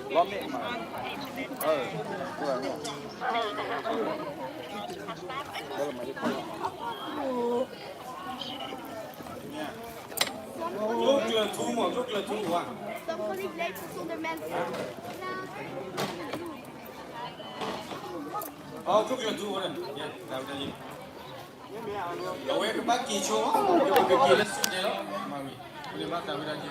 ကျိၣ်ကျၢၢ်ထူမး ကျိၣ်ကျၢၢ်ထူဝါ, ကျိၣ်ကျၢၢ်ထူဝါ, အဝဲကဘၣ်က့ၤဆိ, ကက့ၤလၢစုတဲလီၤ, မၤဝံၤ, ပဘၣ်သးဝံၤဒၣ်က့ၤ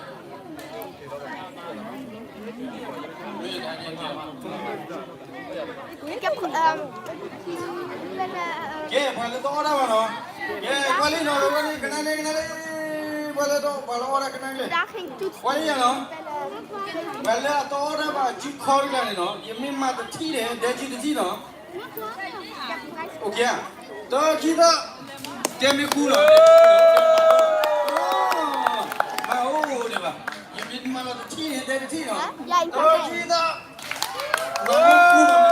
ကဲ ပှၤလၢတအီၣ်ဒၣ်ဘၣ်နီၤ, ကဲ ကွၢ်လံနီၤ, ဝဲန့ၣ် ကနၣ်န့ၣ် ကနၣ်လံ, ပှၤလၢတ ပှၤလၢအီၣ်ဒၣ်ကနၣ်လံ, ကွၢ်လံယၤနီၤ, ပှၤလၢအတအီၣ်ဒၣ်ဘၣ် စုခီတဂၤန့ၣ်နီၤ, ယမ့ၢ်မၤတထံၣ်န့ၣ် ဒဲစုတထံၣ်နီၤ တၢ်ခံသၢ, တဲမ့ၢ်ဃူလီၤ, မၤအိၣ်ဒံးဘၣ်, ယမ့ၢ်မၤလီၤတထံၣ်န့ၣ် တဲတထံၣ်နီၤ, တၢ်ခံသၢ,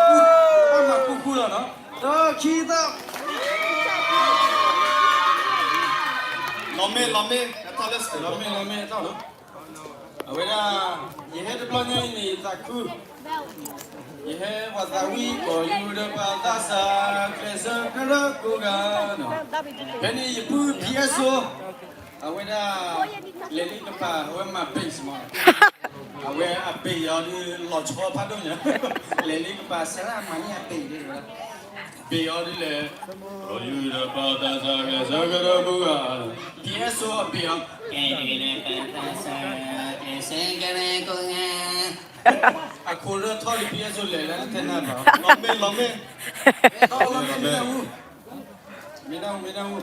မၤဃူဃူလီၤနီၤ, တၢ်ခံသၢ, လီၤမ့ၢ်လီၤမ့ၢ်, လီၤမ့ၢ်လီၤမ့ၢ်, အဝဲဒၣ် ယဟဲတဘျီညါအံၤန့ၣ် ယသးခု, ယဟဲပှၤသးဝံၣ် ကီၢ်ယူၢ်ဒီးပှၤသးစၢ် ကျဲးစၢးကရၢကိးဂၤနီၤ, ဖဲန့ၣ်ယပုၢ် ဖံအဲၣ်စိ, အဝဲဒၣ် လဲၤလၢကပၤ အဝဲမၤ bass မး, အဝဲအ bass အီၤဒုး လီၤဆီဖးဒိၣ်ညါ, လဲၤလၢကပၤ စဲလၢအမၤန့ၢ်အ bass ဒ်ဝဲဒၣ် bass အီၤဒ်လဲၣ်, ကီၢ်ယူၢ်ဒီးပှၤသးစၢ် ကျဲးစၢးကရၢကိးဂၤ, ဖံအဲၣ်စိအ bass အီၤ, ကဲဒ်လဲၣ်ပှၤသးစၢ် ကျဲးစၢးကရၢကိးဂၤ, အခိၣ်ရၢထီၣ်လံ ဖံအဲၣ်စိလဲၤလၢထဲနၢ်ဘၣ်, လီၤမ့ၢ်လီၤမ့ၢ်, မ့ၢ်နၢ်ဟူ, မ့ၢ်နၢ်ဟူ, မ့ၢ်နၢ်ဟူ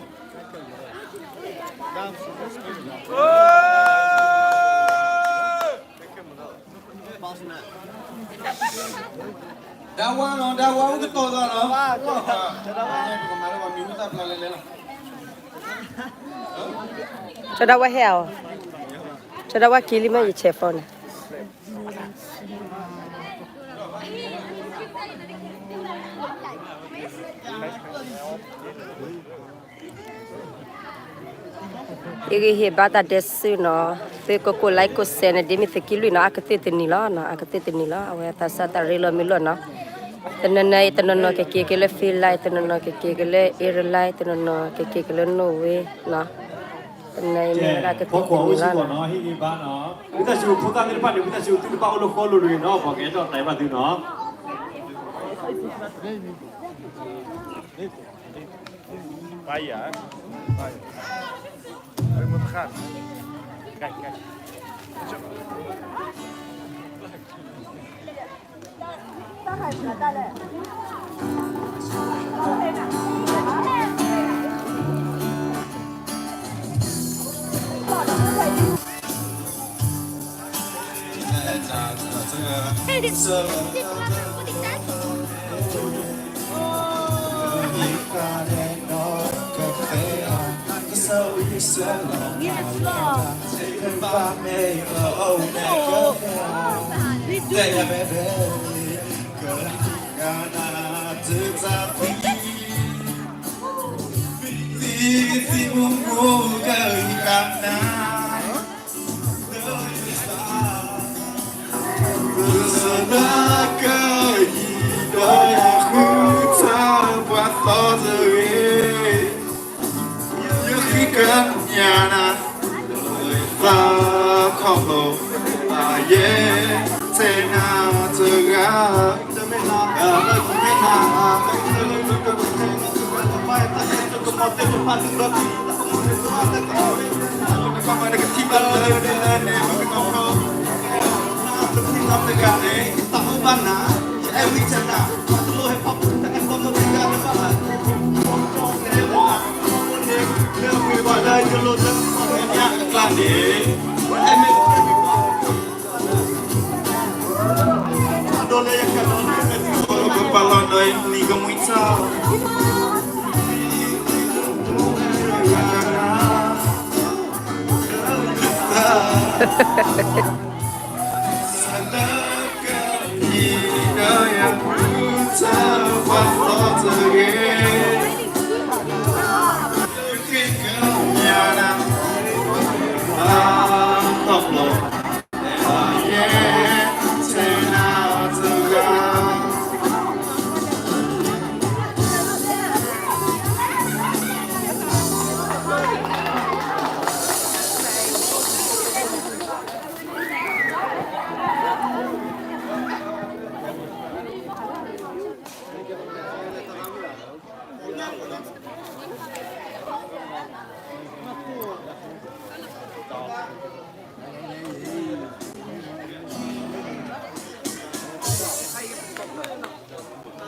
ဒါဝါနီၤ, ဒါဝါအိၣ်ကတီၤသးနီၤ, ပကမၤလၢပှၤမံၤဟူသၣ်ဖျါလဲၣ်လဲၣ်လီၤ, ကၠီဒါဝါဟဲအီၤ, ကၠီဒါဝါက့ၤလံမ့ၢ်ယဆဲး phone န့ၣ် ယဂ့ၤဟ့ၣ်ဘါသးဒဲစုနီၤ, သုကကိး like ကိး share န့ၣ် ဒ်မ့ၢ်သုးက့လွံၢ်နီၤ, အကသ့ၣ်တနံၤလီၤနီၤ, အကသ့ၣ်တနံၤလီၤ, အဝဲသးစၢ်သးရ့လိာ်မံလိာ်နီၤ, တနီၤနီၤ တနီၤနီၤကက့ၤက့ၤလၢ Finland, တနီၤနီၤကက့ၤက့ၤလၢ Ireland, တနီၤနီၤကက့ၤက့ၤလၢ Norway နီၤ, တနီၤမ့ၢ်ဝဲဒၣ်ကသ့ၣ်တနံၤလီၤနီၤ. ဝံသးစူၤဖိသၣ်သ့ၣ်တဖၣ်န့ၣ် ဝံသးစူၤသုတဘၣ်အိၣ်လၢဃီလိၤတဂ့ၤနီၤ, ပှၤကအဲၣ်ဒိးတဲဘၣ်သုနီၤ.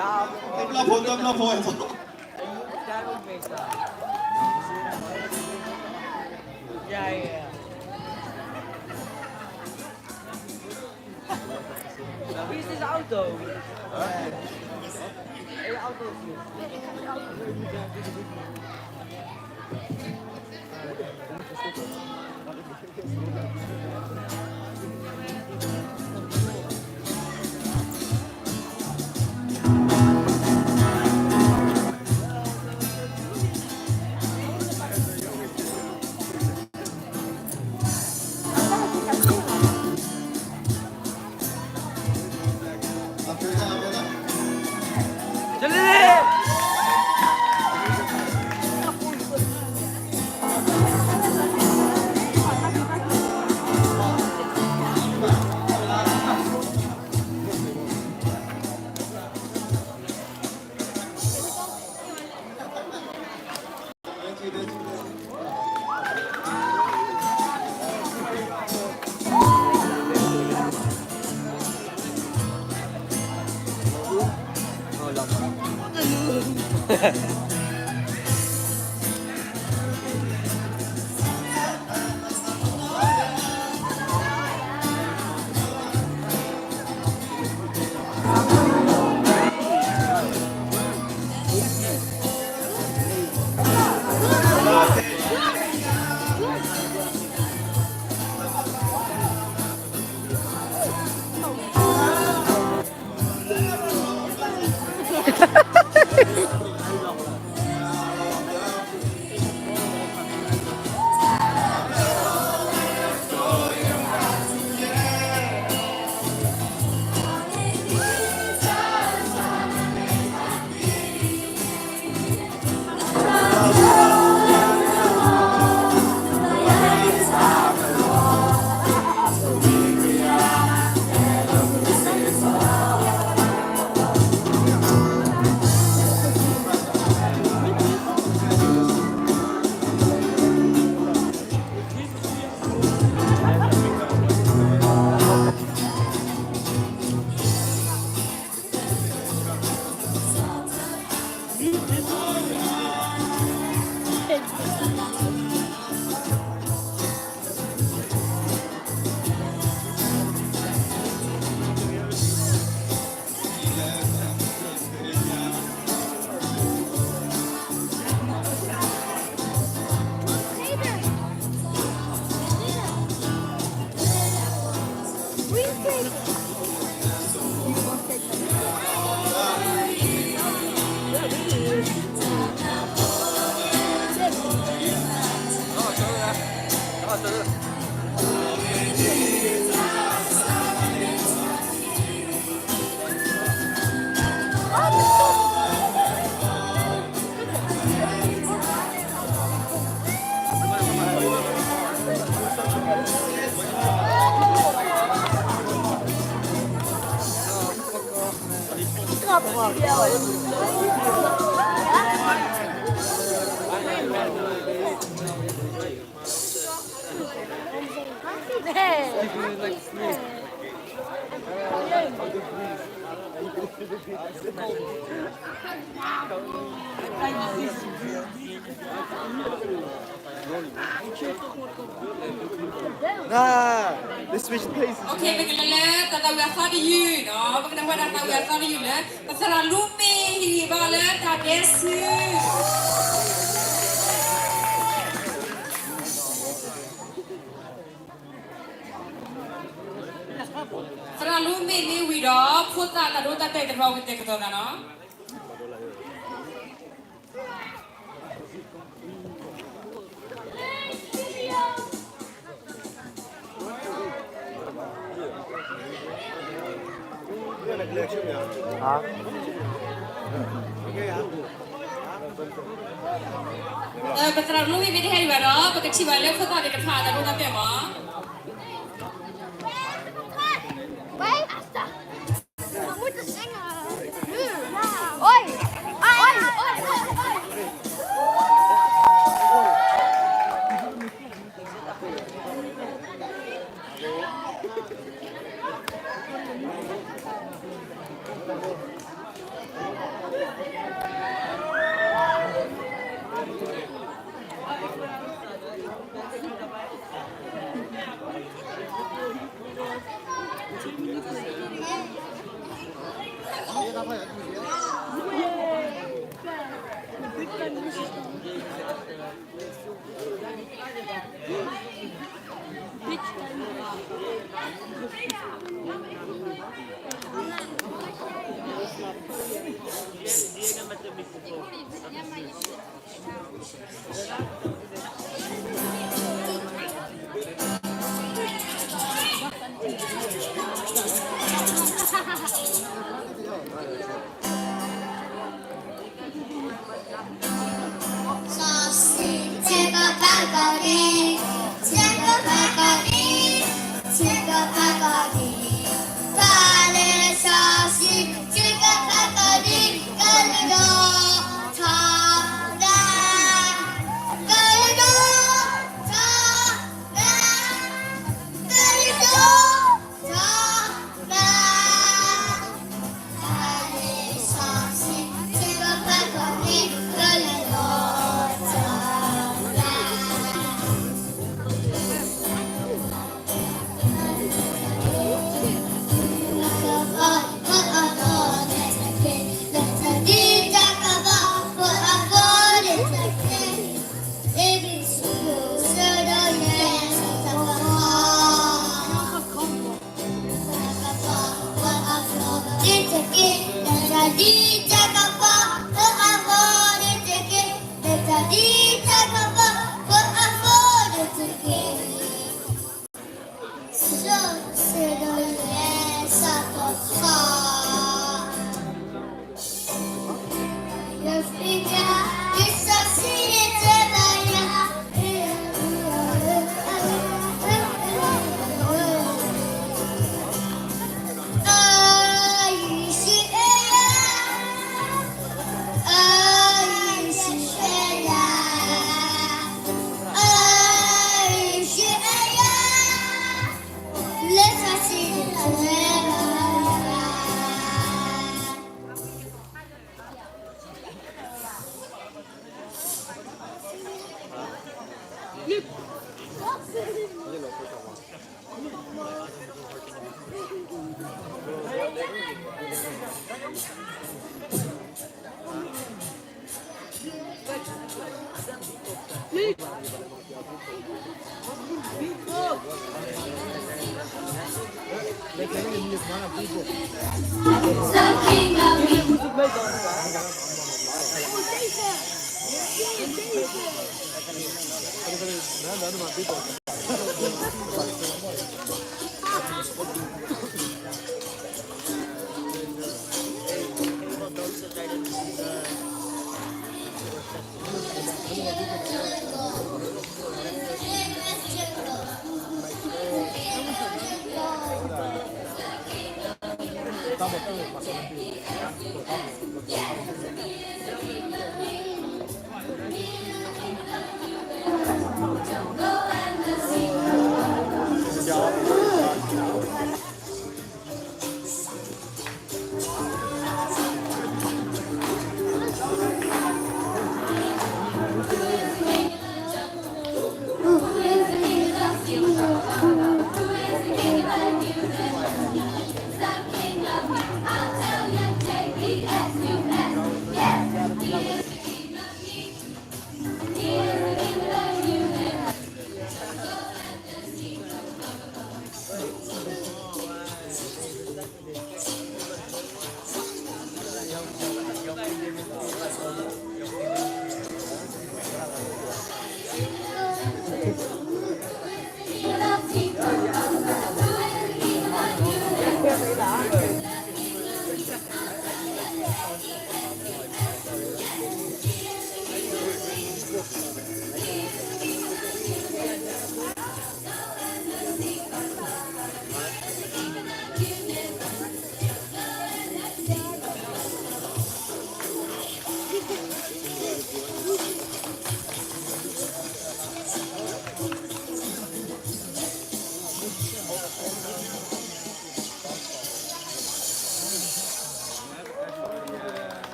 တၢ်ဘျီဖိ တၢ်ဘျီဖိ Wie is deze auto? Hele auto is hier. Okay, ပကလဲၤလၢတၢ်သးဝံၣ်အသီတယုၢ်နီၤ, ပကလဲၤဝဲဒၣ်တၢ်သးဝံၣ်အသီတယုၢ်လၢ ပသရၣ်လူမ့ၢ်ဟ့ၣ်ဂံၢ်ဘါလၢတၢ်ဒဲးဆူ သရၣ်လူမ့ၢ်န့ၢ်ဝံၤဒီး ဖိသၣ်တၢ်ဒိတၢ်တဲာ်တရီ ပကတဲာ်ကတီၤသးနီၤ. ပသရၣ်လူမ့ၢ်မ့ၢ်တဟဲဒံးဘၣ်ဒီး ပကထံၣ်ဘၣ်လၢဖိသၣ်သ့ၣ်တဖၣ်အတၢ်ဒိတၢ်တဲာ်မး.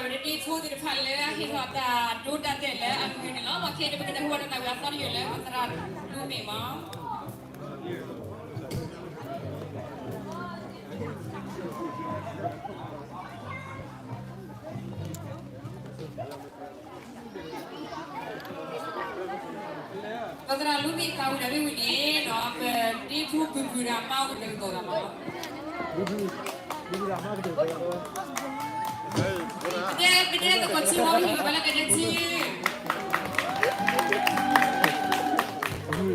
ဝဲဒၣ်ဒ့ၣ်ဖိသ့ၣ်တဖၣ်လၢအဟ့ၣ်လီၤတၢ်ဒိတၢ်တဲာ်လၢအဂ့ၤန့ၣ်လီၤ. မ့ၢ်ခဲအံၤန့ၣ် ပကဒုးဟူဘၣ်တၢ်သးဝံၣ်အသီတယုၢ်လၢပသရၣ်လူမ့ၢ်မး ပသရၣ်လူမ့ၢ်သးဝံၣ်ဒီးမ့ၢ်ဝံၤန့ၣ်ဒီး ပဒ့ၣ်ဖိပူၤပူၤရၤမါအိၣ်ကတဲာ်ကတီၤသးမး, ပဒဲပဒဲသကိးထံမီဟံၣ်ဘၣ်လၢကဒဲထံ ဖီခိၣ်အိၣ်နီၤ, ဖီ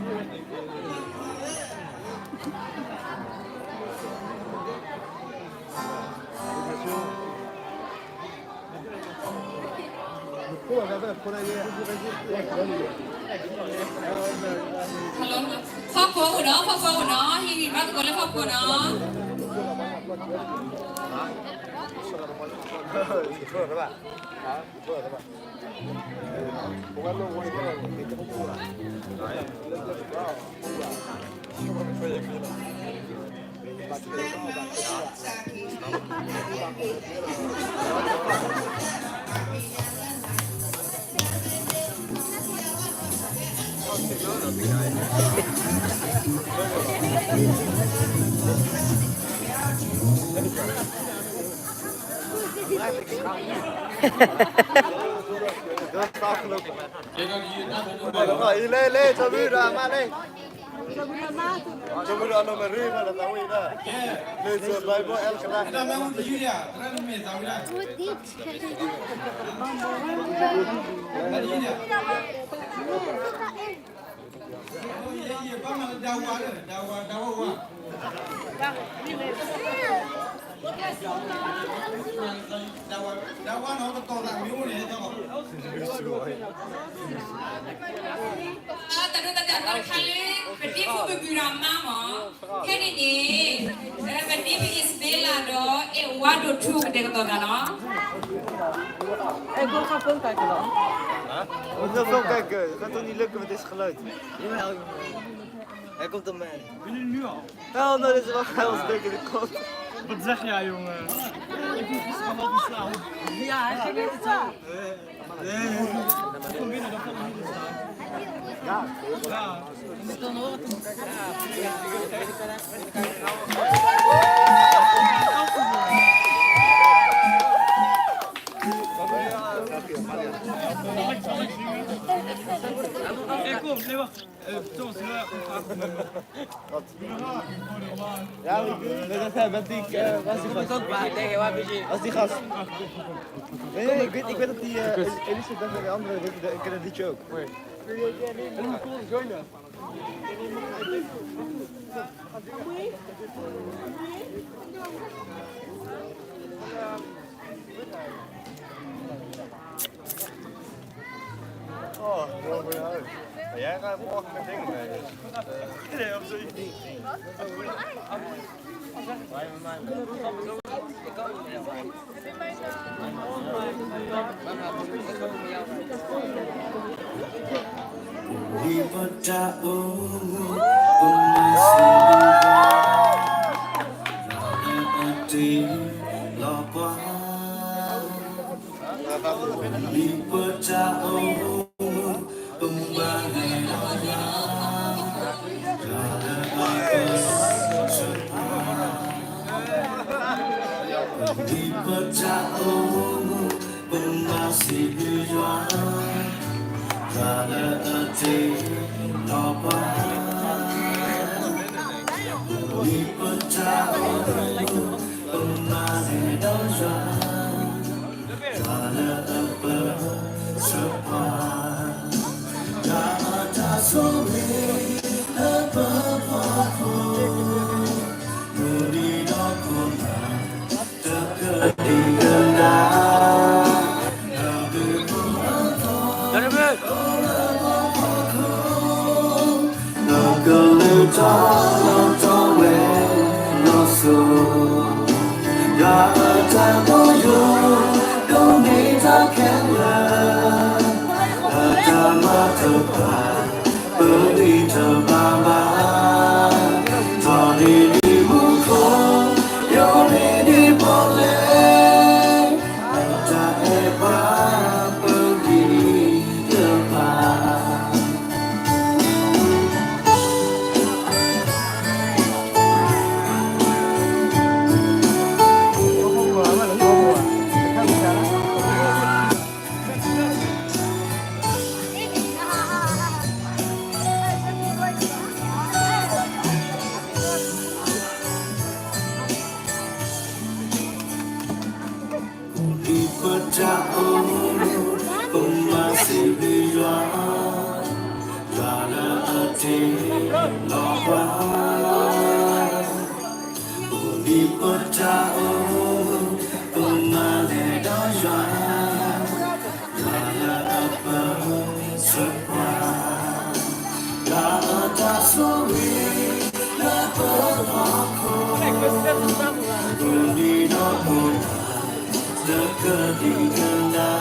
ခိၣ်အိၣ်နီၤ, ဟံၣ်ဂံၢ်ဘါသကိးလၢဖီခိၣ်နီၤ. လဲၤလဲၤ ကၠီမုၢ်ဒီးအမါလဲၣ်, ကၠီမုၢ်ဒီးအနီၢ်မရံ မၤလၢသးဝံၣ်ဒၣ်, လၢ Bible အဲလ်ကလါ တၢ်ဒိတၢ်တဲာ်တခါလၢ ပဒ့ၣ်ဖိပူၤပူၤရၤမါမး, ခဲန့ၣ်န့ၣ် ပဒ့ၣ်ဖံအံၣ်စဘ့လးဒီး အဲၣ်ဝါဒိၣ်ထူကတဲာ်ကတီၤသးနီၤ. အဲၣ်ကိၣ်ခီၣ်ဖိကဲကလီၤ, အဲၣ်ကိၣ်တမဲာ် Helemaal is wel gaan als ik het kon. Wat zeg jij, jongen? Ik hoef het gewoon wel te slaan. Ja, hij ging niet zo. Nee. Ik kom binnen, dan volg ik niet te slaan. Ja. Ja. Hey, kom, nee, wacht. Eh, Thomas, ja, ja, dat zijn met die, eh, was die gast. Was die gast? Nee, nee, ik weet, ik weet dat die, eh, Elisabeth en de andere, die, die kennen het liedje ook. Oh, heel goed uit. Maar jij gaat morgen met dingen mee. Nee, op zo'n idee. စံးဘျုးယွၤ, ယွၤလၢအတ့လီၤပှၤ, အိၣ်ဒံးပတၢ်အိၣ်, ပမၤလဲၤဒီးယွၤ, ယွၤလၢအပၢဆှၢပှၤ, ယွၤအတၢ်ဆိၣ်ဂ့ၤလၢပဖီခိၣ်, အိၣ်ဒံးဒီးပ တကဒံကဒါ,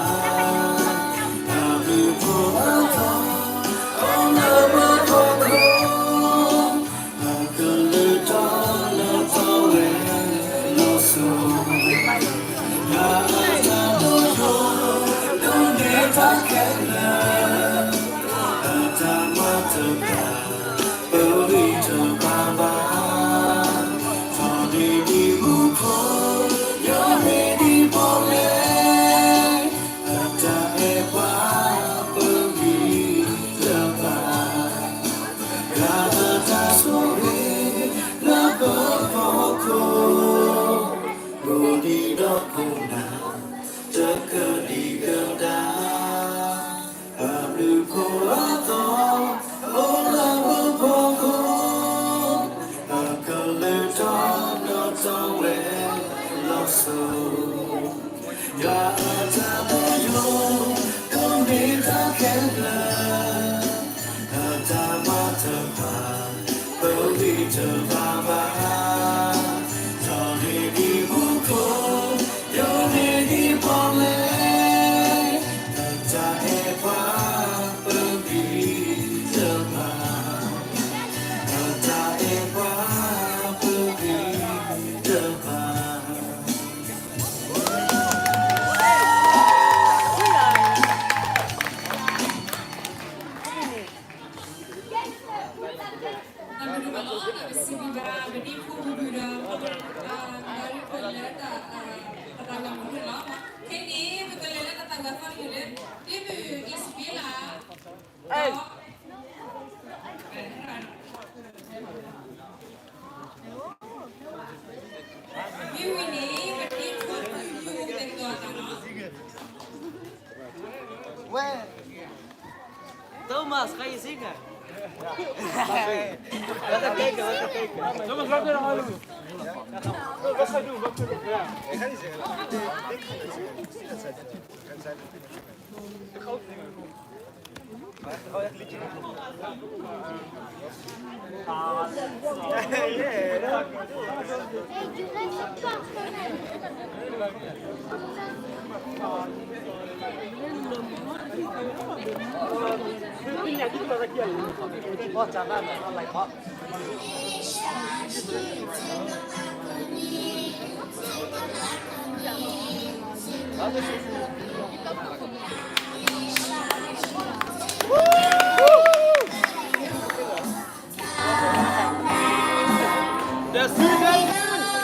အဘျုးဖိအသီ, အိၣ်လၢပဖီခိၣ်, အကလုၢ်တီလၢထီဝဲလီၤစိၤ, ယွၤအတၢ်ဒိၣ်ယိာ်, ဒိၣ်န့ၢ်တၢ်ခဲလၢာ်, အတၢ်မၤတဖၣ် ပဂံၢ်တဘါဘၣ်, ထီၣ်န့ၢ်ဒံးမူခိၣ်, ယိာ်န့ၢ်ဒံးပီၣ်လဲၣ်, အတၢ်အဲၣ်ပှၤပဂံၢ်တဘါ, ယွၤအတၢ်ဆိၣ်ဂ့ၤလၢပဖီခိၣ်, အိၣ်ဒံးဒီးခိၣ်နၢ် တကဒံကဒါ, အဘျုးဖိအသီ, အိၣ်လၢပဖီခိၣ်, အကလုၢ်တီဒီးထီဝဲလီၤစိၤ, ယွၤအတၢ်ဒိၣ်ယိာ်, ဒိၣ်န့ၢ်တၢ်ခဲလၢာ်, အတၢ်မၤတဖၣ် ပဂံၢ်တဘါဘၣ်, ထီၣ်န့ၢ်ဒံးမူခိၣ်, ယိာ်န့ၢ်ဒံးပီၣ်လဲၣ်, အတၢ်အဲၣ်ပှၤပဂံၢ်တဘါ, အတၢ်အဲၣ်ပှၤပဂံၢ်တဘါ. တၢ်ဘျုးဒိၣ်မးလီၤ, ပစံးဘျုးဘၣ် ပဒ့ဖိပူၤဒီး ပှၤလၢတၢ်သးဝံၣ်မုၢ်န့ၣ်လီၤ. ခဲအံၤန့ၣ် ပကလဲၤလၢတၢ်သးဝံၣ်အသီတယုၢ်လၢ ဒ့မုၣ်အံၣ်စဘ့လး, မ့ၢ်ဝံၤန့ၣ် ပဒ့ဖိပူၤယိၤကတဲာ်ကတီၤအသးလီၤ. Thomas, ga je zingen? Wat een kijken, wat een kijken. Thomas, wat een hallo. Wat ga je doen? Wat ga je doen? Ja. Ik ga niet zingen. Ik ga niet zingen. Ik ga ook niet zingen. Maar ik ga echt een liedje doen. တၢ်ဘျုးဒိၣ်မးလီၤ.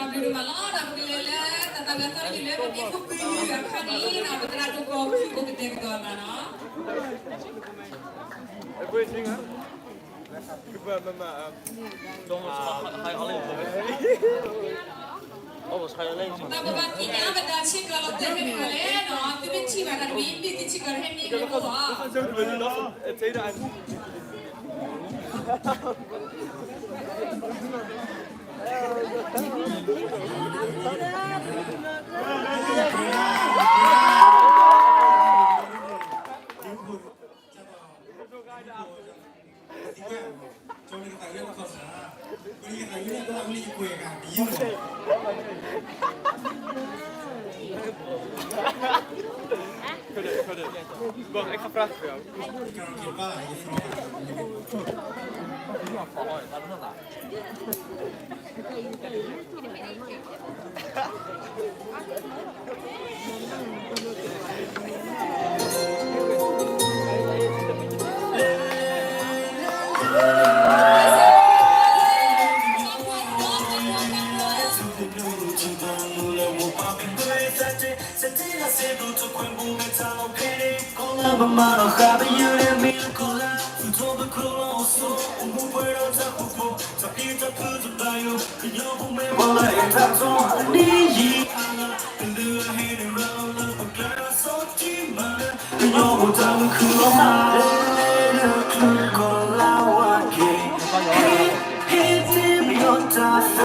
ဒီးပကလဲၤလၢတၢ်သးဝံၣ်အသီတယုၢ်လၢ ပဒ့ဖိပူၤယိၤအခါန့ၣ် ပသရၣ်ဒိၣ်ကီၤဖုၣ်အိၣ်ကတဲာ်ကတီၤအသးလီၤ. ဒီးပဘၣ်သ့ၣ်ညါပတၢ်ဆ့ကၤလီၤတဲာ်ဖဲန့ၣ်လီၤလဲၣ်နီၤ, သုမ့ၢ်ထံၣ်ဘၣ်တၢ်တမံၤ မ့ၢ်သုထံၣ်ဘၣ်တၢ်ဟဲမံလၢပဂီၢ်ဧါ. သံကွၢ်, ကၠီန့ၣ်ကသးဝံၣ်တခီစၢ်, ပန့ၣ်ကသးဝံၣ်န့ၣ် ကသးဝံၣ်လၢယကွဲးဂၤတယုၢ်လီၤ. ကညီဖိတၢ်မုၢ်ခုၣ်လီၤမး လၢတၢ်ကီလၢဝါက့ၤ